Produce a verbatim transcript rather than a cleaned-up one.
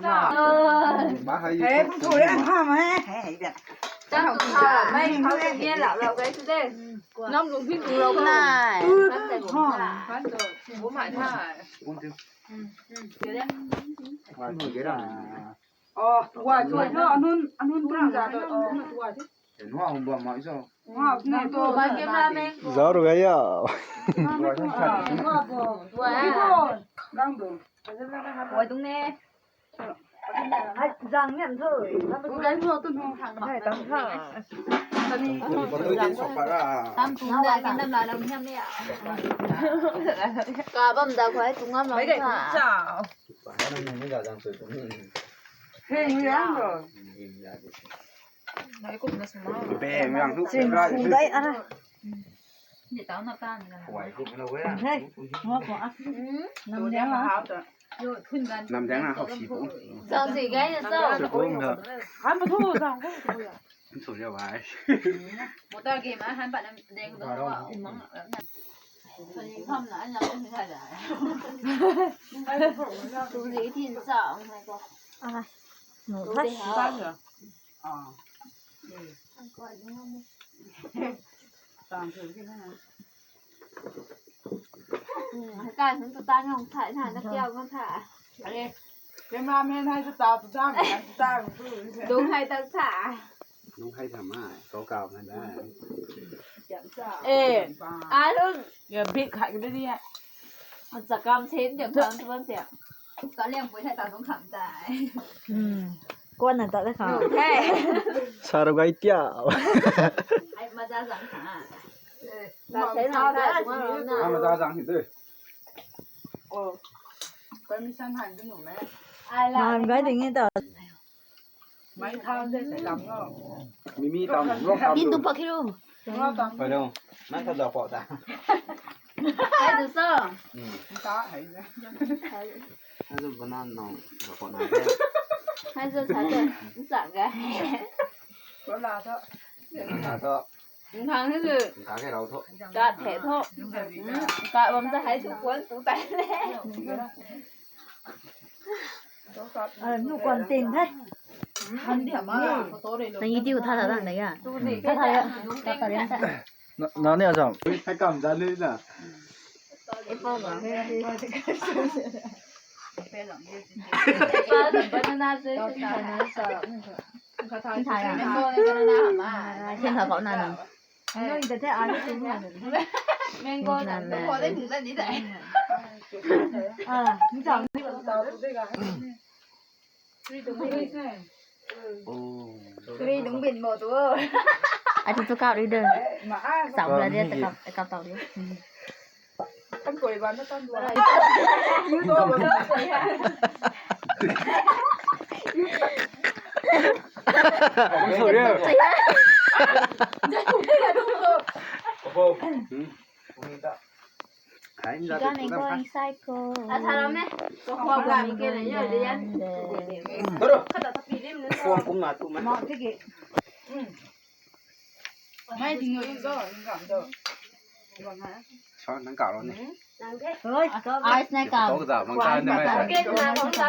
Hey, bu bu len ha ma he. Hey, hey, hey. Chang tu ha, mai khou tu ye lau lau gai tu de. Nam lung phi tu lau na. Ha. Kan tu. Bu mai tha. Oh, wa chua cho, anun, anun tum za cho, anun chua cho. Nua hum bam mai cho. Nua ne to. Ba camera man. Zau ru ga ya. Nua bo, nua bo. Gang do. Wa dung ne. Hai, zang nian tho. Gai tho tu nung thang. Hai, tam tha. Tani. Tam tung da, kan tam la lam hiam ne ya. Ka bam da khou tung ngam lam tha. Hei, nui ang lo. Nai kum na suma. Beng yang tu. Sin kum dai ara. Ni tau na ta ni la. Wai kum na wei. Hei, ngua ko a. Nam diang la. Yo, thun gan. Nam diang na hau si pu. Zang si gai na zau. Si pu na. Han pa thu zang ko. Thu ya wai. Motor game a han pa nam deng do. Mang. Thun kham na an na kum sa da. Tu zi tin sa ang hai ko. Ah. No, tu zi ha. Ah. Tang thun ki na. Hai kai hung tu tang hung thai na, na kiao hung thai. Are, cameraman hai tu tau tu tang, hai tu tang tu. Dung hai tang thai. Nung hai tham a, kau kau na da. Eh, a lun. Ya bit khai ka di ya. Chakam sen tiam tham tu bam tiam. Ka liang pui hai ta dung kham tai. Hmm. Kuan na ta da kham. Hey. Sa ru gai tia. Ai ma za zang ha. Ta sen na ta ma na. Ma za zang hi de. Oh. Permission han tu nu me. Ai la. Ma gai ding ni ta. Mai thau de sai lam lo. Mimi tam, lok tam. Bin tu pak hiu. Lok tam. Pai dong. Nang khat da pau ta. Hai tu sa. Hmm. Ta hai de. Hai tu banana no da pau na de. Hai tu sa de. Sa ga. Ko la tho. La tho. Nang ni tu. Ka ke rau tho. Ka the tho. Hmm. Ka bam ta hai tu kuan tu tai le. Nang i tiu tha tha tang de ya. Tha tha ya. Tha tha ya. Na, na ni a zang. Hai kam za ni na. Apple ba. Apple, banana juice. Tha tha ya. Mango, banana ma. Tha tha kau na na. Mango ta the, ai tu na. Mango na. Ko de mu ta ni dai. Ah, ni chang ni. Kri dung bin mo tu. Ai tu tu kau ri de. Sau la de ta kau, kau tau de. Kan koi ban na tan dua. Hai, ni da tu. Keep on going, psycho. A tha lam ne. Ko khua ko ni ke le ye de yan. Bro. Kata tapi lim ne. Phone kum na tu ma. Ma ke ke. Mai ding yo zo, ding kam do. Sa nang ka lo ne. Nang ke. Oi, ice nai ka. To da, mang ka ne mai. Ke na ko ta.